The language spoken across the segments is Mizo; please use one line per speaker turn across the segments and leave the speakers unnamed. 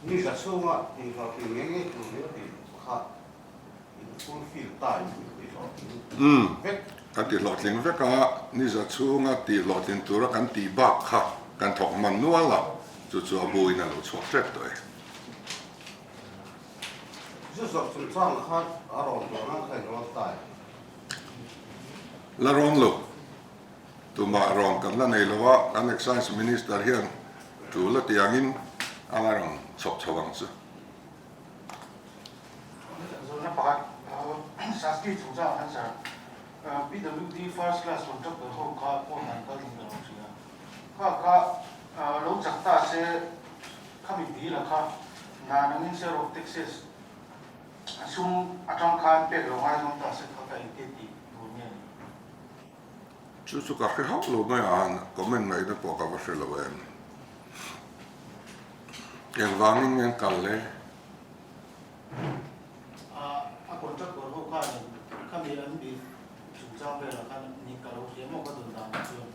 Ni za chhunga tihhlawhtling ngei ngei tur zel tih kha in fulfill ta in in tihlawhtling vek.
Kan tihlawhtling vek a, ni za chhunga tihhlawhtlin tura kan tih bak kha kan thawk hman nual a, chu chu a buin a lo chhuak hrep tawh e.
Zu zawrh chungchang kha a rawn dawn ang kha in rawn ta em?
La rawn lo. Tumah rawn kan la nei lo a, kan Excise Minister hian tul a ti angin a la rawn chhawp chho ang chu.
Zawhna pakhat, Sasti chungchangah khan sir, PWD first class contractor ho kha court an kal in ka lo hria. Kha kha lo chak ta se khami deal a kha nan angin share of taxes sum atang khan pek lo ngaizawng ta se kha ka engtia tih tur nge ni?
Chu chu ka hre hauh lo mai a, comment ngaihna pawh ka va hre lo em. Engvangin nge an kal le?
A contractor ho khanin khami an bih chungchang velah khan ni ka lo hria maw ka dawn danah chuan.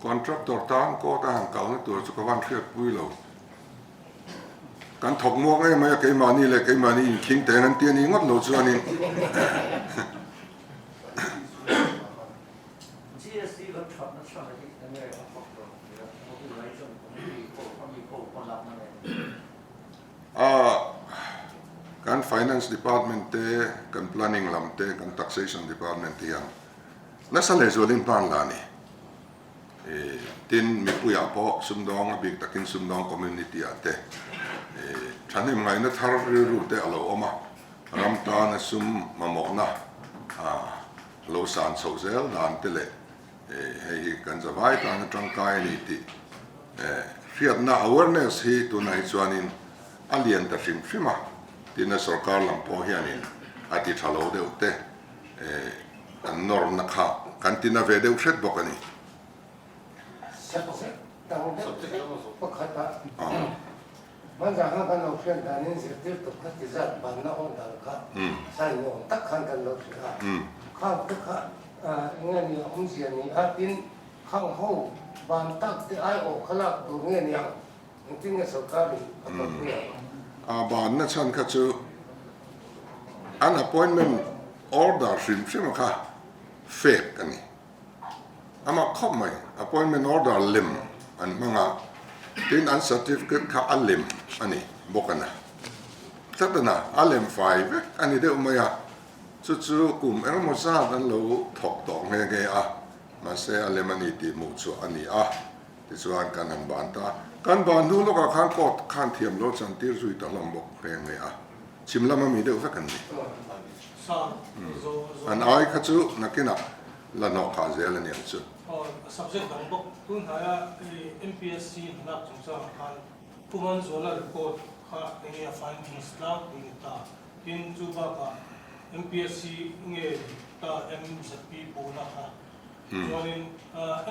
Contractor tan court a han kalna tur chu ka van hriatpui lo. Kan thawk muak em mai a, keimahni leh keimahni inkhing teng an ti a ni ngawt lo chuanin. A kan Finance Department te, kan Planning lam te, kan Taxation Department te hian nasa lehzualin hman la a ni. Tin, mipuiah pawh sumdawng, a bik takin sumdawng community-ah te thahnem ngaihna thar rilru te a lo awm a, ram tana sum mamawhna a lo san chhoh zel dan te leh hei hi kan zavai tana tangkai a ni tih hriatna, awareness, hi tunah hi chuanin a lian ta hrim hrim a, tin a sorkar lam pawh hianin a ti tha lo deuh te. Kan nawrna kha kan ti na ve deuh hret bawk a ni.
Subject dang deuh hlek pakhatah hmanzah khan kan lo hriat danin zirtirtu kha ti zat banna order kha sign awm tak khan kan lo hria a. Khang te kha eng nge ni a awmzia ni a tin khang ho ban tak te aiawh kha lak tur nge ni ang engtin nge sorkarin a kalpui ang?
A banna chhan kha chu An appointment order hrim hrim kha fake a ni. Amah khawp mai, appointment order lem an hmang a, tin an certificate kha a lem a ni bawk a na. Tlat a na, a lem fai vek a ni deuh mai a, chu chu kum engemaw zat an lo thawk tawh nghe nghe a, mahse a lem a ni tih hmuh chhuah a ni a. Tichuan kan han ban ta. Kan ban hnu lawkah khan court khan thiam lo chantir zui ta hlawm bawk nghe nghe a. Chhim lama mi deuh vek an ni. An ai kha chu nakinah la hnawh khah zel a ni ang chu.
Subject dang bawk tun hnaia MPSC hnanak chungchangah khan Pu Manzuala report kha enge a findings tlangpui ni ta. Tin, chu bakah MPSC nge ta MZP puhna kha Chuanin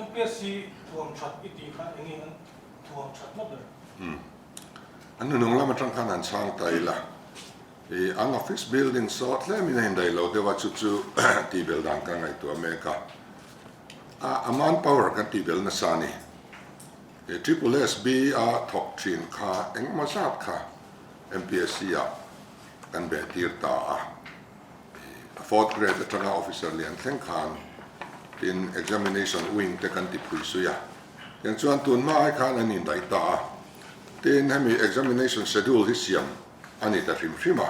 MPSC thuam that i tih kha eng nge an thuam thatna ber?
An nunung lam atang khan an chhang ta ila. I an office building saw tlemin a indaih lo deuh a, chu chu tihbel dan ka ngaihtuah mek a. A manpower kan tihbel nasa a ni. I Triple SB a thawk thin kha engemaw zat kha MPSC ah kan beh tir ta a. A fourth grade atanga officer lian thleng khan tin examination wing te kan ti phui sui a, tiang chuan tun hma ai khan an indaih ta a, tin hemi examination schedule hi siam a ni ta hrim hrim a,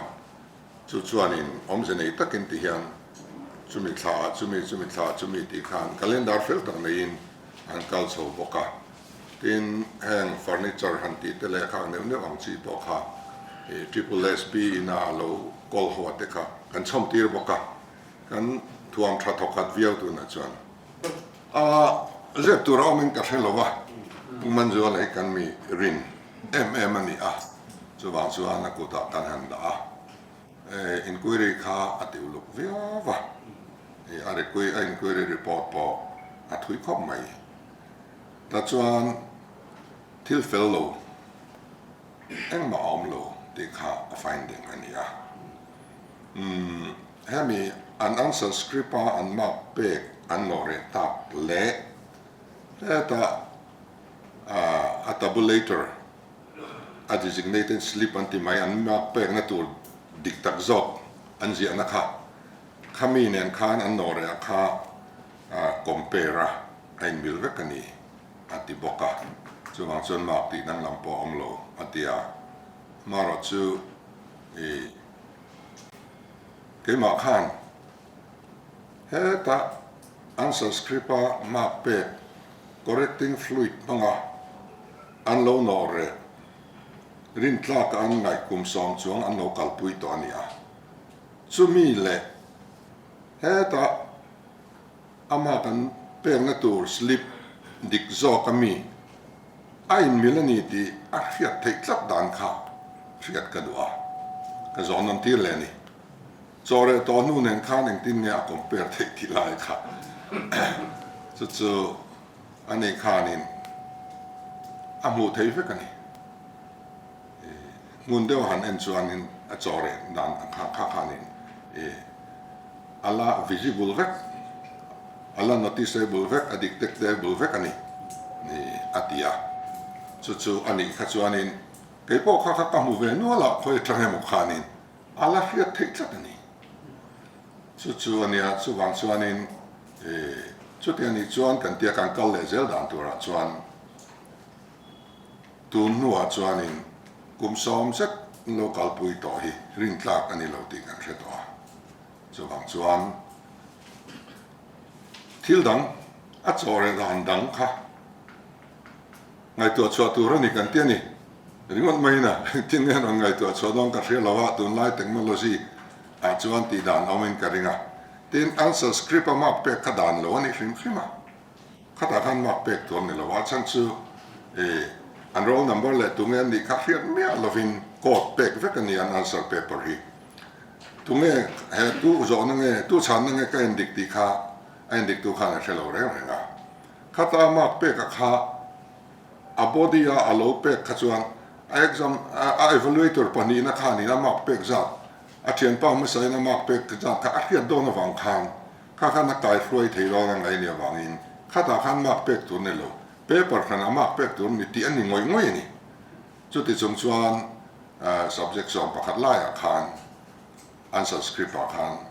chu chuanin awmze nei takin ti hian chumi thla ah chumi chumi thla ah chumi tih khan calendar fel tak neiin an kal chho bawk a, tin heng furniture han tih te leh khang neuh neuh ang chi pawh kha Triple SB ina a lo kawl ho te kha kan chhawm tir bawk a, kan thuam tha thawkhat viau tunah chuan a zep tur a awmin ka hre lo a, Pu Manzuala hi kan mi rin em em a ni a, chuvang chuan a kutah kan han dah a, inquiry kha a ti uluk viau a, a inquiry report pawh a thui khawp mai. Ta chuan thil fel lo engmah a awm lo tih kha a finding a ni a. Umm hemi an answer script a an mark pek an nawh reh tak leh hetah a tabulator. a designated slip an ti mai, an mark pekna tur dik tak zawk an ziahna kha, khami nen khan an nawhreh ah kha compare a, a inmil vek a ni a ti bawk a, chuvang chuan mark tih danglam pawh a awm lo a ti a, marawh chu i keimah khan hetah answer script a mark pek correcting fluid hmanga an lo nawh reh rintlaka an ngaih kum sawm chuang an lo kalpui tawh a ni a, chumi leh hetah a mark an pekna tur slip dik zawk a mi a inmil a ni tih a hriat theih tlat dan kha hriat ka duh a, ka zawh nawn tir leh a ni. Chaw reh tawh hnu nen khan engtin nge a compare theih tih lai kha chu chu a nei khanin a hmuh theih vek a ni. Hmun deuh han en chuanin a chaw reh dan kha kha khanin a la visible vek, a la noticeable vek, a detectable vek a ni a ti a. Chu chu a nih kha chuanin keipawh kha kha ka hmu ve nual a, khawi atang emaw khanin A la hriat theih tlat a ni. Chu chu a nia, chuvang chuanin chuti a nih chuan kan tia kan kal leh zel dan turah chuan tun hnuah chuanin kum sawm zet lo kalpui tawh hi rintlak a ni lo tih kan hre tawh a. Chuvang chuan thil dang a chawreh dan dang kha Ngaihtuah chhuah tur a ni kan ti a ni. Ringawt maiin a, engtin nge rawn ngaihtuah chhuah dawn ka hria lo a, tunlai technology ah chuan tih dan awmin ka ring a. Tin, answer script a mark pek kha dan lo a ni hrim hrim a. Khatah khan mark pek tur a ni lo a, chhan chu ih an roll number leh tunge an nih kha hriat miah lovin code pek vek a ni an answer paper hi. Tunge he tu zawhna nge, tu chhanna nge ka endik tih kha a endiktu khan a hre lo reng reng a. Khata mark pek a kha a body a a lo pek kha chuan a exam a evaluator pahnihna khanin a mark pek zat a thianpa hmasain a mark pek zat kha a hriat dawn avang khan kha khan a kai hruai thei dawn a ngaih ni avangin khatah khan mark pek tur ni lo paper khan a mark pek tur ni tih a ni ngawih ngawih a ni. Chuti chung chuan subject 11 laiah khan answer script ah khan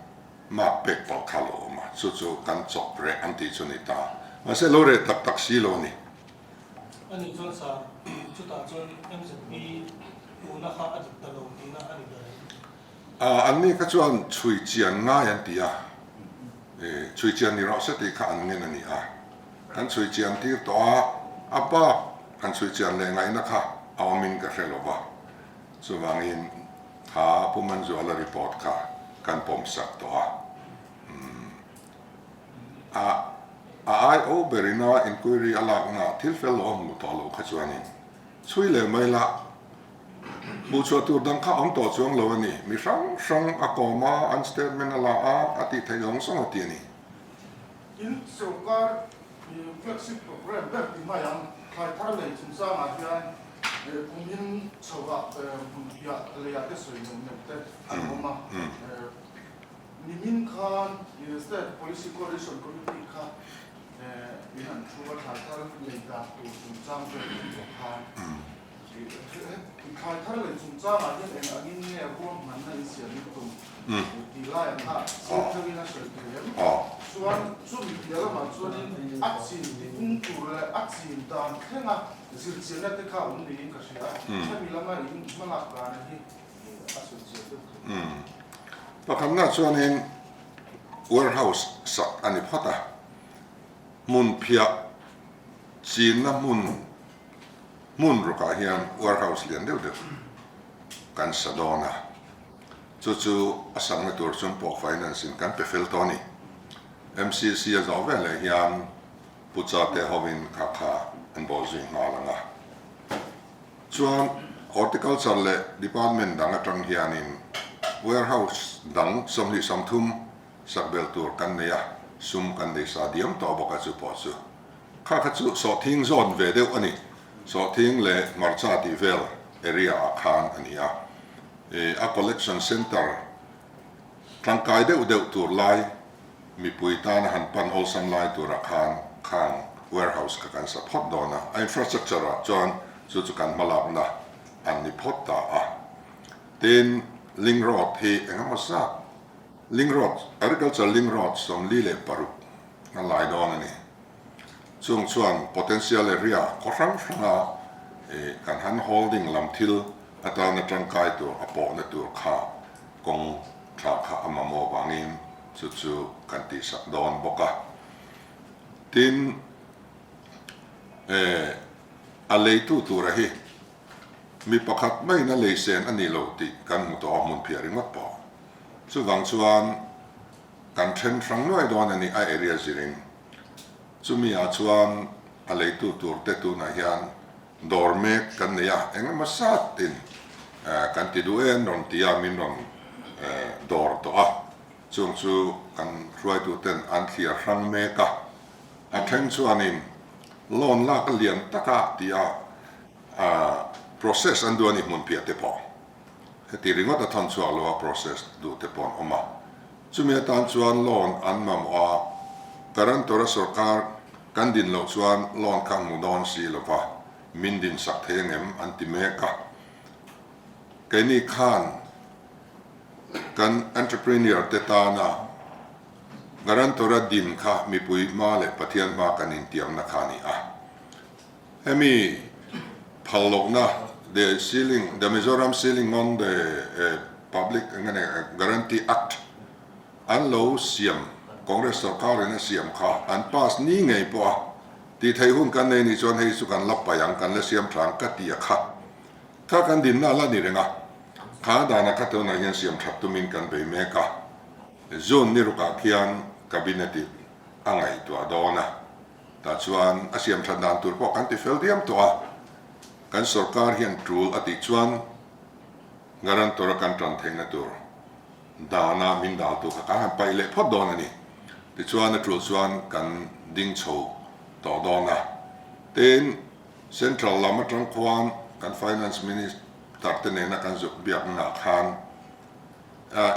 Mark pek pawh kha lo awm a, chu chu kan chawp reh an tih chu ni ta. Mahse lo reh tak tak si lo a ni.
A nih chuan sir, chutah chuan MZP una kha a dik ta lo tihna a ni ber em?
An ni kha chuan chhui chian ngai an ti a, chhui chian ni rawh se tih kha an ngen a ni a. Kan chhui chian tir tawh a, a bak kan chhui chian leh ngaihna kha a awmin ka hre lo va. Chuvangin Kha Pu Manzuala report kha kan pawm sak tawh a. Umm. A a IO berina inquiry a lakna thil fel lo a hmuh tawh loh kha chuanin chhui leh mai la, hmuh chhuah tur dang kha awm tawh chuang lo a ni. Mi hrang hrang a kawm a, an statement a la a, a tih theih zawng zawng a ti a ni.
In sorkar flagship program ber ti mai ang, thlai thar lei chungchangah hian Kumin chhoah hmunphiah leiah te sawi neuh neuh te an awm a. Nimin khan State Policy Coalition Committee kha in an thu a, thlai thar lei dan tur chungchang vel kan zawh khan thlai thar lei chungchangah hian eng angin nge ruahmanna in siam in tum tih laiah kha chiang deuhin a sawi thei em? Chuan chumi piah lamah chuanin a chin tipung tur leh a chin dan thlenga Zirchianna te kha awm niin ka hria a, hemi lama in hmalak dana hi a sawi chian deuh thei.
Pakhatna chuanin warehouse sak a ni phawt a, hmun phiah chinna hmun hmun rukah hian warehouse lian deuh deuh kan sa dawn a, chu chu a sakna tur chuan pawh finance in kan pe fel tawh a ni. MCC a zawh veleh hian Pu Chate hovin kha kha an bawl zui nghal ang a. Chuan Horticulture leh Department dang atang hianin warehouse dang 23 sak bel tur kan nei a, sum kan nei sa diam tawh bawk a chu pawh chu. Kha kha chu sawhthing zawn ve deuh a ni. Sawhthing leh hmarcha tih vel area ah khan a ni a. A collection centre tangkai deuh deuh tur lai Mipui tana han pan awlsam lai turah khan khang warehouse kha kan sa phawt dawn a, a infrastructure ah chuan chu chu kan hmalakna an ni phawt ta a. Tin, Link Road hi eng emaw zat, Link Road, Agriculture Link Road 46 a lai dawn a ni. Chung chuan potential area khaw hrang hranga kan han holding lam thil atana tangkai tur a pawhna tur kha kawng tha kha a mamawh vangin chu chu kan tihsak dawn bawk a. Tin, a leitu tura hi mi pakhat maiin a leisen a ni lo tih kan hmu tawh a, hmun phiah ringawt pawh. Chuvang chuan kan then hrang nuai dawn a ni a area zirin. Chumi ah chuan a leitu tur te tunah hian dawr mek kan nei a, eng emaw zat in kan ti duh e an rawn ti a, min rawn dawr tawh a. Chung chu kan hruaitu ten an thliar hrang mek a, a then chuanin loan lak a lian tak a ti a, process an duh a ni hmun phiah te pawh. Heti ringawt a thawn chhuak lo a process duh te pawh an awm a. Chumi atan chuan loan an mamawh a, guarantor a sorkar kan din loh chuan loan kha hmu dawn si lo va, min din sak thei angem an ti mek a. Keini khan kan entrepreneur te tana guarantor a din kha mipui hma leh Pathian hma kan intiamna kha a ni a. Hemi phal lohna the ceiling the Mizoram ceiling on the public enge guarantee act an lo siam Congress sorkar in a siam kha an pass ni ngei pawh a tih theih hun kan nei nih chuan hei chu kan la paih ang kan la siam tha ang ka ti a kha kha kan dinna a la ni reng a kha dana kha tunah hian siam that tumin kan bei mek a June ni rukah khian cabinet in a ngaihtuah dawn a. Tah chuan a siam that dan tur pawh kan ti fel diam tawh a, kan sorkar hian tul a tih chuan guarantor a kan tan theihna tur dana min dal tur kha kan han paih leh phawt dawn a ni. Tichuan a tul chuan kan ding chho tawh dawn a. Tin, Central lam atang khuan kan Finance Minister te nena kan zuk biaknaah khan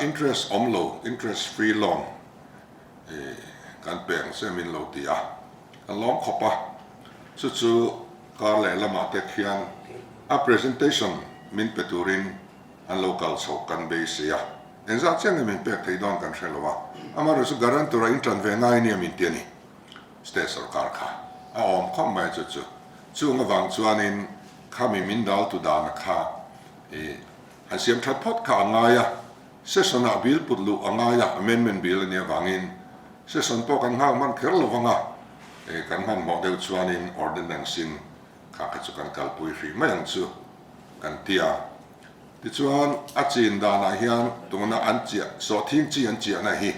interest awm lo, interest free loan, Kan peng che min lo ti a, kan lawm khawp a, chu chu kar leh lamah te khian a presentation min pe turin an lo kal chhoh kan beisei a, engzah chiah nge min pek thei dawn kan hre lo a, amaherawh chu guarantor a intan ve ngai nia min ti a ni, state sorkar kha a awm khawp mai chu chu, chung avang chuanin khami min dal tu dana kha i han siam that phawt kha a ngai a. Session ah bill put luh a ngai a, amendment bill a nih avangin session pawh kan nghak hman kher lo vang a, kan hmanhmawh deuh chuanin ordinance in kha kha chu kan kalpui hrih mai ang chu kan ti a. Tichuan a chin danah hian tuna an chiah sawhthing chi an chiahna hi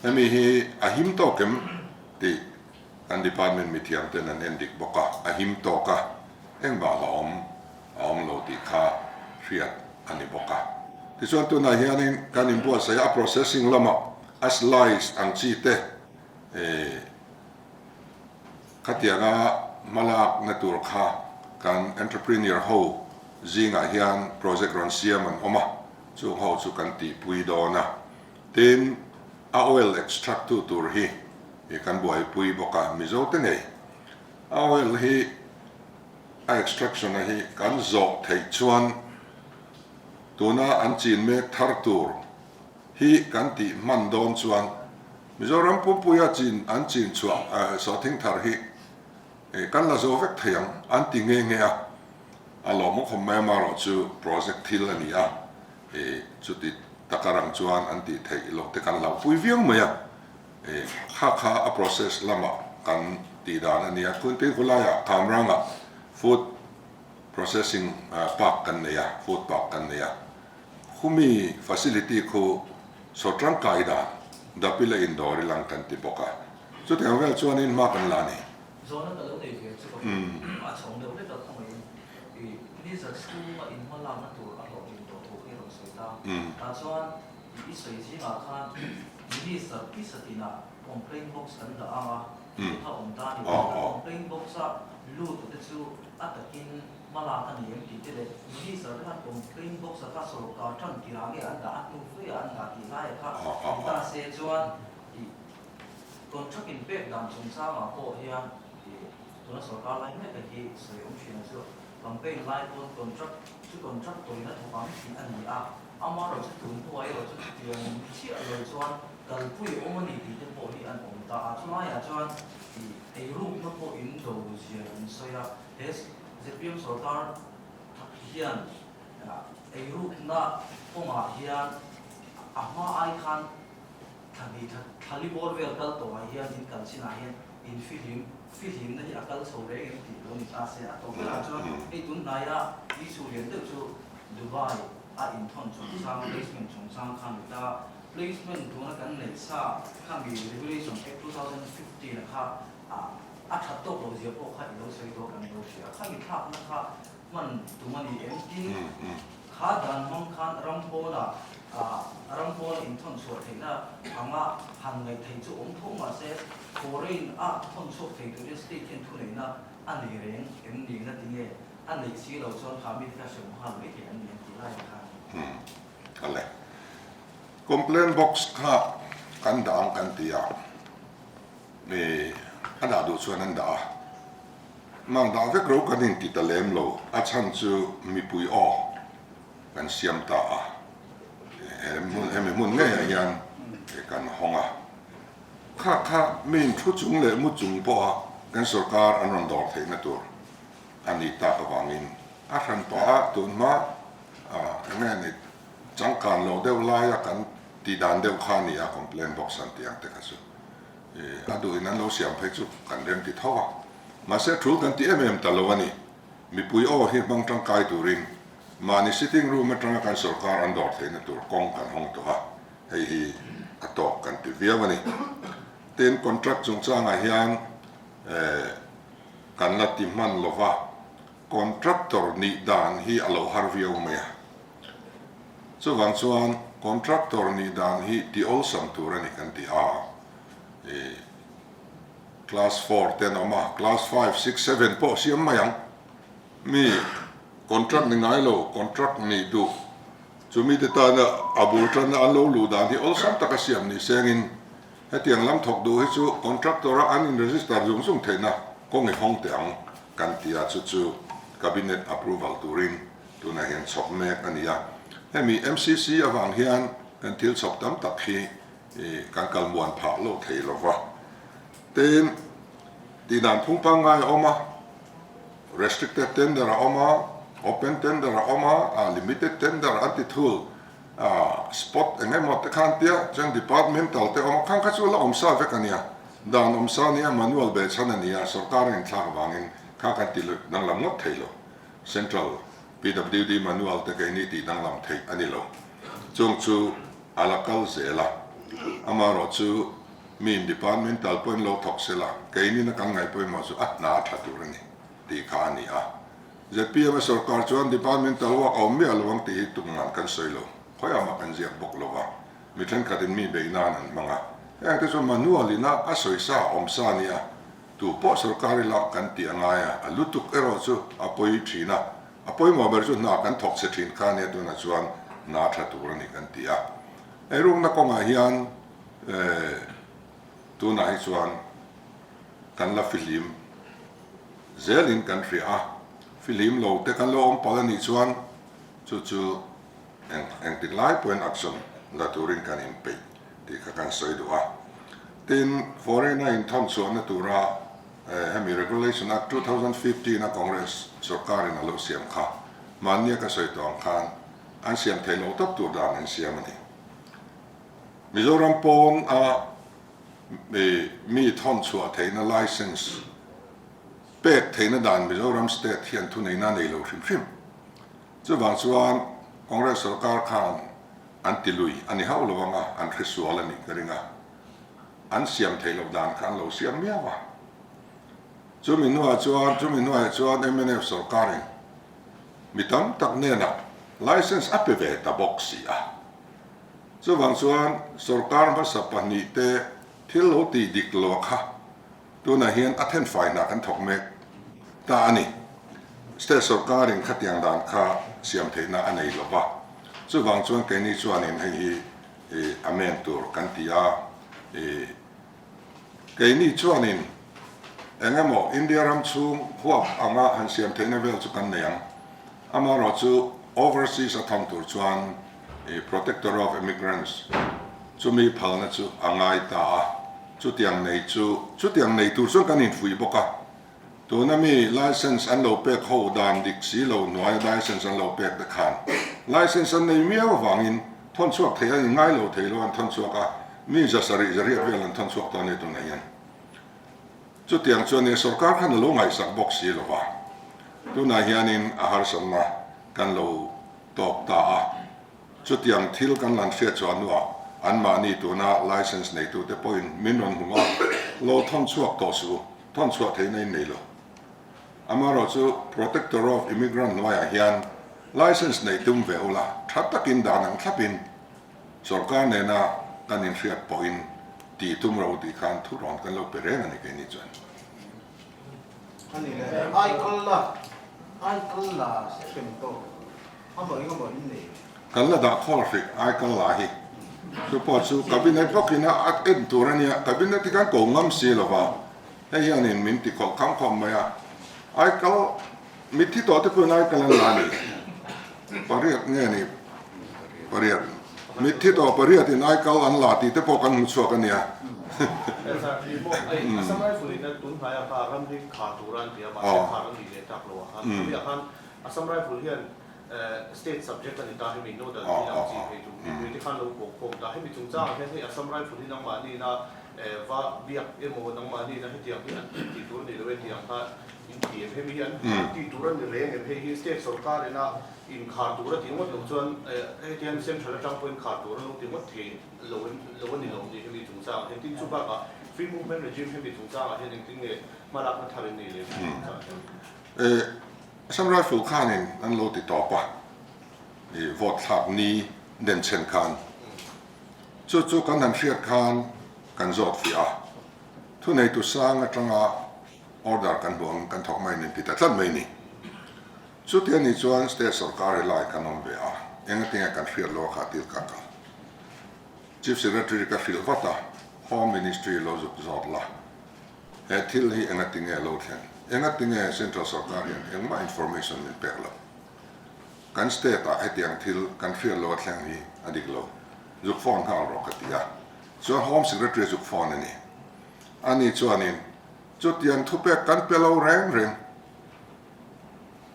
hemi hi a him tawk em tih kan department mithiam ten an en dik bawk a, a him tawk a, engvah la awm a awm lo tih kha hriat a ni bawk a. Tichuan tunah hianin kan inbuatsaih a processing lamah a slice ang chi te khatianga hmalakna tur kha kan entrepreneur ho zingah hian project rawn siam an awm a, chung ho chu kan tihpui dawn a. Tin, a oil extract tu tur hi kan buaipui bawk a, Mizo te ngei a oil hi A extraction a hi kan zawh theih chuan tuna an chin mek thar tur hi kan tih hman dawn chuan Mizoram pumpuia chin an chin chhuah sawhthing thar hi kan la zo vek thei ang an ti nghe nghe a, a lawmawm khawp mai amaherawh chu project thil a ni a, chuti taka rang chuan an tih theih loh te kan hlauhpui viau mai a. Kha kha a process lamah kan tih dan a nia. Khunpui khawlaiah Kamrangah food processing park kan nei a, food park kan nei a. Khumi facility khu saw tangkai dan Dapila Indore lang kan ti bawk a. Chutiang vel chuanin hma kan la a ni.
Zawhna ka lo nei ve chu ka a chhawng deuh hlek a khawngaihin i lizard chhunga in hma lakna tur a hlawhtlin tawh thu hi rawn sawi ta. Tah chuan I sawi zingah khan Minister Pisatina complaint box kan dah ang a, chu kha awm ta a ni. Complaint box a lut te chu a takin hma lak a ni em tih te leh Minister te khan complaint box a kha sorkar tan tirah nge an dah a hnu fui ah an dah tih laiah kha ni ta se chuan i contract in pek dan chungchangah pawh hian i tuna sorkar lai mek a hi sawi awm thin a chu. Campaign lai pawn contract chu contract tawina thawk ang tih a ni a, amaherawhchu tun hnuah erawh chu chutiang chiah lo chuan kalpui a awm a ni tih te pawh hi an awm ta a. Chulaiah chuan ih eirukna pawh in do zia in sawi a, he zpm sorkar hian eirukna kawngah hian a hma ai khan thla hnih thla thla li bawr vel kal tawhah hian in kal chinah hian in fihlim fihlimna hi a kal chho reng em tih lo ni ta se a tawp berah chuan hei tun hnaia issue lian deuh chu Dubai a inthawn chungchang placement chungchang kha a ni ta. Placement tuna kan neih sa kha mi Regulation Act 2015 a kha a that tawk loh zia pawh kha i lo sawi tawh kan lo hria. Khami thlakna kha hman tum a ni em? Tin, kha dan hmang khan ram pawnah ram pawna inthawn chhuah theihna anga han ngaih theih chu awm tho mahse foreign a thawn chhuak thei turin state hian thuneihna a nei reng em ni? Na tinge a neih si lo chuan kha mite kha hrem nghal mai thei an ni em tih laiah khan.
Awle. Complaint box kha kan dah ang kan ti a, mi a dah duh chuan an dah a. Mang dah vek ro kan inti ta lem lo, a chhan chu mipui aw kan siam ta a, hemi hmun ngeiah hian kan hawng a. Kha kha mi thu chung leh mu chung pawha kan sorkar an rawn dawr theihna tur a nih tak avangin a hran pah a, tun hma eng nge ni changkan loh deuh laia kan tih dan deuh kha a ni a, complaint box an tih ang te kha chu. A duhin an lo siam phei chu kan rem ti tho a, mahse tul kan ti em em ta lo a ni. Mipui aw hi hmang tangkai turin mahni sitting room atanga kan sorkar an dawr theihna tur kawng kan hawng tawh a, hei hi a tawk kan ti viau a ni. Tin, contract chungchangah hian kan la ti hman lo va, contractor nih dan hi a lo har viau mai a. Chuvang chuan contractor nih dan hi ti awlsam tur a ni kan ti a, ih class four te an awm a, class five, six, seven pawh siam mai ang. Mi contract ni ngai lo, contract nih duh chu mite tana a bul tanna an lo luh dan hi awlsam taka siam ni sengin hetiang lam thawk duh hi chu contractor a an in register zung zung theihna kawng i hawng teh ang kan ti a, chu chu cabinet approval turin Tunah hian chhawp mek a ni a, hemi MCC avang hian kan thil chhawp tam tak hi kan kal muan phah lo thei lo va. Tin, tih dan phung pangngai a awm a, restricted tender a awm a, open tender a awm a, limited tender an ti thul, spot eng emaw te khan tia chuan departmental te a awm a, khang kha chu la awm sa vek a nia, dan awm sa a nia, manual behchhan a ni a, sorkar a inthlak avangin kha kan ti danglam ngawt thei lo. Central PWD manual te keini tih danglam theih a ni lo. Chung chu a la kal zel a, amaherawh chu miin departmental pawhin lo thawk se la, keinin a kan ngaih pawimawh chu a hna a tha tur a ni tih kha a ni a. Zpm a sorkar chuan departmental work a awm miah lo ang tih hi tumngan kan sawi lo, khawiah mah kan ziak bawk lo va, mi thenkhatin mi beih nan an hmang a, heng te chu manual ina a sawisa awm sa a ni a, Tu pawh sorkar ila kan tih a ngai a, a lutuk erawh chu a pawi thin a, a pawimawh ber chu hna kan thawk che thin kha ania tunah chuan hna tha tur a ni kan ti a. Eirukna kawngah hian tunah hi chuan kan la fihlim zelin kan hria a, fihlim lo te kan lo awm palh a nih chuan chu chu eng engtik lai pawhin action la turin kan inpeih tih kha kan sawi duh a. Tin, foreign a inthawn chhuahna tura hemi Regulation Act 2015 a Congress sorkarin a lo siam kha mahnia ka sawi tawh ang khan an siam theih loh tawp tur dan an siam a ni. Mizoram pawn a mi thawn chhuah theihna license pek theihna dan Mizoram state hian thuneihna a nei lo hrim hrim. Chuvang chuan Congress sorkar khan an ti lui a ni hauh lo ang a, an hresual a nih ka ring a, an siam theih loh dan kha an lo siam miau a. Chumi hnuah chuan, chumi hnuaiah chuan mnf sorkarin mi tam tak hnenah license a pe ve ta bawk si a. Chuvang chuan sorkar hmasa pahnihte thil lo tih dik lo kha Tunah hian a thenfai hna kan thawk mek ta a ni. State sorkarin khatiang dan kha siam theihna a nei lo va, chuvang chuan keini chuanin hei hi amen tur kan ti a, keini chuanin. Eng emaw India ram chhung huap anga han siam theihna vel chu kan nei ang. Amaherawhchu overseas a thawn tur chuan i Protector of Immigrants chumi phalna chu a ngai ta a, chutiang nei chu chutiang nei tur chuan kan infuih bawk a. Tuna mi license an lo pek ho dan dik si lo hnuaia license an lo pek te khan license an nei miau avangin thawn chhuak thei an inngai lo thei lo an thawn chhuak a, mi 700 zariat vel an thawn chhuak tawh a ni tunah hian. Chutiang chuan nia sorkar khan a lo ngaihsak bawk si lo va, tunah hianin a harsatna kan lo tawk ta a, chutiang thil kan lan hriat chhuah hnuah anmahni tuna license neitute pawhin min rawn hmu a, lo thawn chhuak tawh suh u. Thawn chhuah theihna in nei lo. Amaherawhchu Protector of Immigrant hnuaiah hian license neih tum ve ula, tha takin dan ang thlapin sorkar nena kan inhriat pawhin tih tum ro tih khan thu rawn kan lo pe reng a ni keini chuan.
Ani le, ai kal la, ai kal la hrem tawh a maw eng emaw in nei.
Kan la dah khawl hrih ai kal la hi. Chu pawh chu cabinet bawkin a en tur a nia, cabinet hi kan ko ngam si lo va, hei hianin min ti khawlh kham khawp mai a, ai kal mitthi tawh te pawhin ai kal an la a ni, pariat nge ni pariat, mitthi tawh pariatin ai kal an la tih te pawh kan hmu chhuak a nia.
Assam Rifle in tun hnaia kha ramri khar tur a an ti a, mahse khar a nih leh tak lo a khan, chumi ah khan Assam Rifle hian State subject a ni ta, hemi nodal thil ang chi phei chu mipui te khan lo pawh khawm ta. Hemi chungchangah hian hei Assam Rifle hi nangmahni ina va biak emaw nangmahni ina hetiang hi an tih tur a ni lo e tih ang kha in ti em? Hemi hi an tih tur a ni reng em? Hei hi state sorkar ina inkhar tur a tih ngawt loh chuan hetiang central atang pawhin khar tur an lo ti ngawt thei lo lo a ni lo ni hemi chungchangah hian. Tin chu bakah free movement regime hemi chungchangah hian engtin nge hmalakna thar in nei leh hemi chungchangah hian?
Assam Rifle khanin an lo ti tawp a, i vote thlak ni den chhen khan chu chu kan han hriat khan kan zawt fiah a, thuneitu sang atanga order kan hmuh ang kan thawk mai nen ti ta tlat mai ni. Chuti anih chuan state sorkar hi lai kan awm ve a, engatinge kan hriat lo a kha til ka kal. Chief Secretary ka hrilh vat a, Home Ministry lo zuk zawt la. He thil hi engatinge lo thlen? Engatinge Central Sarkar hian engmah information min pek lo? Kan state ah hetiang thil kan hriat lo a thleng hi a dik lo. Zuk phone nghal rawh ka ti a. Chuan Home Secretary zuk phone a ni. Ani chuanin chutiang thupek kan pe lo reng reng.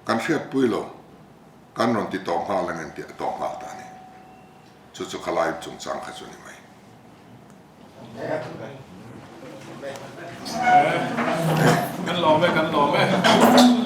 Kan hriatpui lo. Kan rawn ti tawh nghal ang em tih a tawk nghal ta a ni. Chu chu khalai chungchang kha chu a ni mai.
Kan lawm e, kan lawm e.